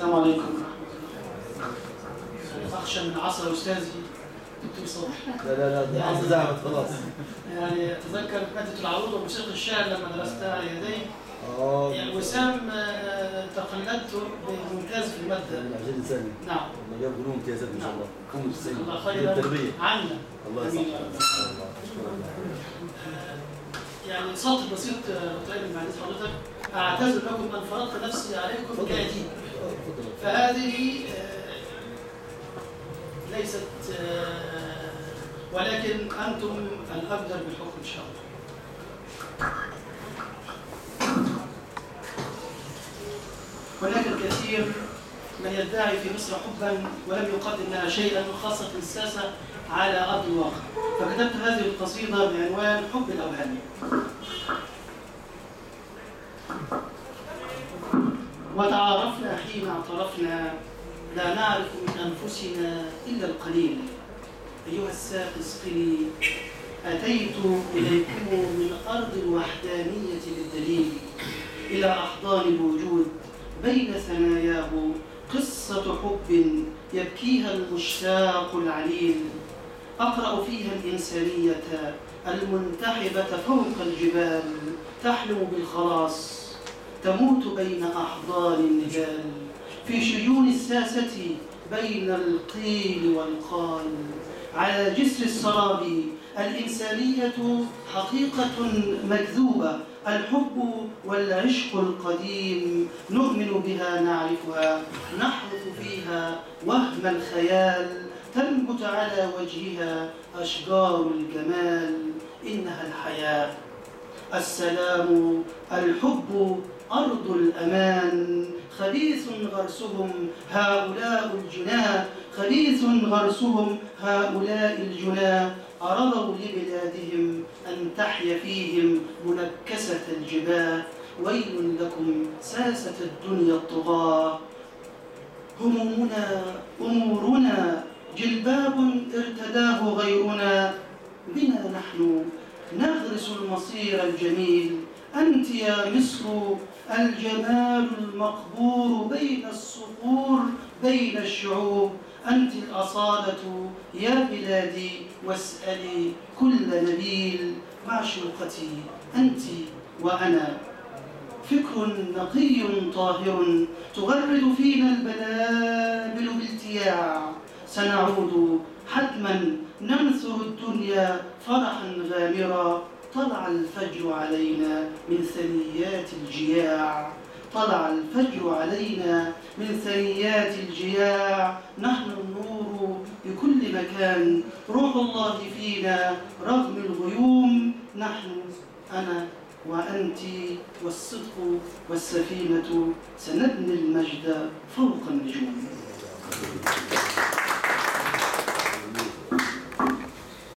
السلام عليكم ورحمة الله. أخشى من عصر أستاذي دكتور صالح. لا لا لا، العصر ذهبت خلاص. يعني أتذكر مادة العروض وموسيقى الشعر لما درستها على يدي. يعني وسام تقلدته بممتاز في المادة. 20 سنة. نعم. والله جاب قلوب امتيازات ما شاء الله. قوم السن. الله خيرا عنا. الله يسعدك. يعني سطر بسيط دكتور أيمن، معلش حضرتك، أعتذر لكم أن فرضت نفسي عليكم كأديب. فهذه ليست، ولكن أنتم الأقدر بالحكم إن شاء الله. هناك الكثير من يدعي في مصر حبا ولم يقدم لها شيئا، خاصة الساسة على أرض الواقع. فكتبت هذه القصيدة بعنوان حب الأوهام. وتعارفنا حين اعترفنا لا نعرف من أنفسنا إلا القليل. أيها الساقي اسقني، أتيت إليكم من أرض الوحدانية بالدليل، إلى أحضان الوجود بين ثناياه قصة حب يبكيها المشتاق العليل. أقرأ فيها الإنسانية المنتحبة فوق الجبال، تحلم بالخلاص، تموت بين أحضان النجال، في شجون الساسة بين القيل والقال، على جسر السراب. الإنسانية حقيقة مكذوبة، الحب والعشق القديم نؤمن بها نعرفها، نحرث فيها وهم الخيال، تنبت على وجهها أشجار الجمال. إنها الحياة، السلام، الحب، أرض الأمان. خبيث غرسهم هؤلاء الجناة، خبيث غرسهم هؤلاء الجناة، أرضوا لبلادهم أن تحيا فيهم منكسة الجباه. ويل لكم ساسة الدنيا الطغاة. همومنا أمورنا جلباب ارتداه غيرنا، بنا نحن نغرس المصير الجميل. أنت يا مصر الجمال المقبور بين الصقور بين الشعوب، أنت الأصالة يا بلادي واسألي كل نبيل. معشوقتي أنت وأنا، فكر نقي طاهر تغرد فينا البلابل بالتياع. سنعود حتما ننثر الدنيا فرحا غامرا. طلع الفجر علينا من ثنيات الجياع، طلع الفجر علينا من ثنيات الجياع. نحن النور بكل مكان، روح الله فينا رغم الغيوم. نحن أنا وأنت والصدق والسفينة، سنبني المجد فوق النجوم.